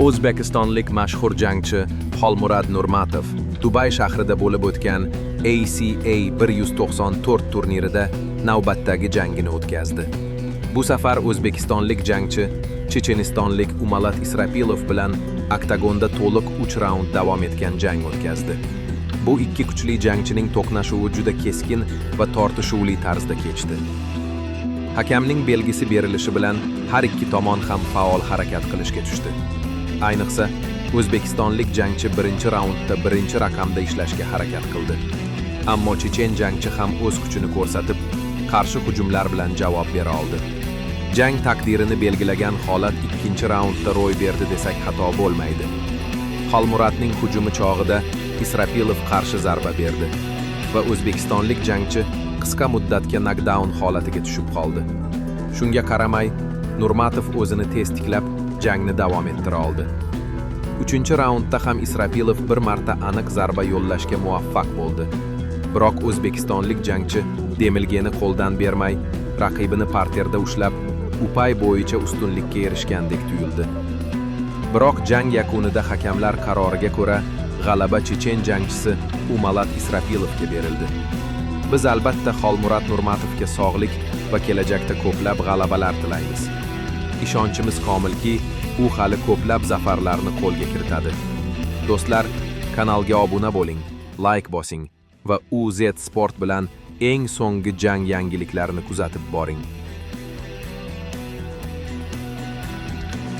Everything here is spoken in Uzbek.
O'zbekistonlik mashhur jangchi Xolmurad Nurmatov Dubay shahrida bo'lib o'tgan ACA 194 turnirida navbatdagi jangini o'tkazdi. Bu safar o'zbekistonlik jangchi chechenistonlik Umalat Israpilov bilan oktagonda to'liq 3 raund davom etgan jang o'tkazdi. Bu ikki kuchli jangchining to'qnashuvi juda keskin va tortishuvli tarzda kechdi. Hakamning belgisi berilishi bilan har ikki tomon ham faol harakat qilishga tushdi. Ayniqsa, o'zbekistonlik jangchi birinchi raundda birinchi raqamda ishlashga harakat qildi. Ammo chechen jangchi ham o'z kuchini ko'rsatib, qarshi hujumlar bilan javob bera oldi. Jang taqdirini belgilagan holat ikkinchi raundda ro'y berdi desak, xato bo'lmaydi. Xolmuratning hujumi chog'ida Israpilov qarshi zarba berdi va o'zbekistonlik jangchi qisqa muddatga nokdaun holatiga tushib qoldi. Shunga qaramay, Nurmatov o'zini tez tiklab, jangni davom ettira oldi. Uchinchi raundda ham Israpilov bir marta aniq zarba yo'llashga muvaffaq bo'ldi. Biroq o'zbekistonlik jangchi demilgeni qo'ldan bermay, raqibini parterda ushlab, upay bo'yicha ustunlikka erishgandek tuyuldi. Biroq jang yakunida hakamlar qaroriga ko'ra g'alaba chechen jangchisi Umalat Israpilovga berildi. Biz albatta Xolmurad Nurmatovga sog'lik va kelajakda ko'plab g'alabalar tilaymiz. Ishonchimiz komilki, u hali ko'plab zafarlarni qo'lga kiritadi. Do'stlar, kanalga obuna bo'ling, layk bosing va UZ Sport bilan eng so'nggi jang yangiliklarini kuzatib boring.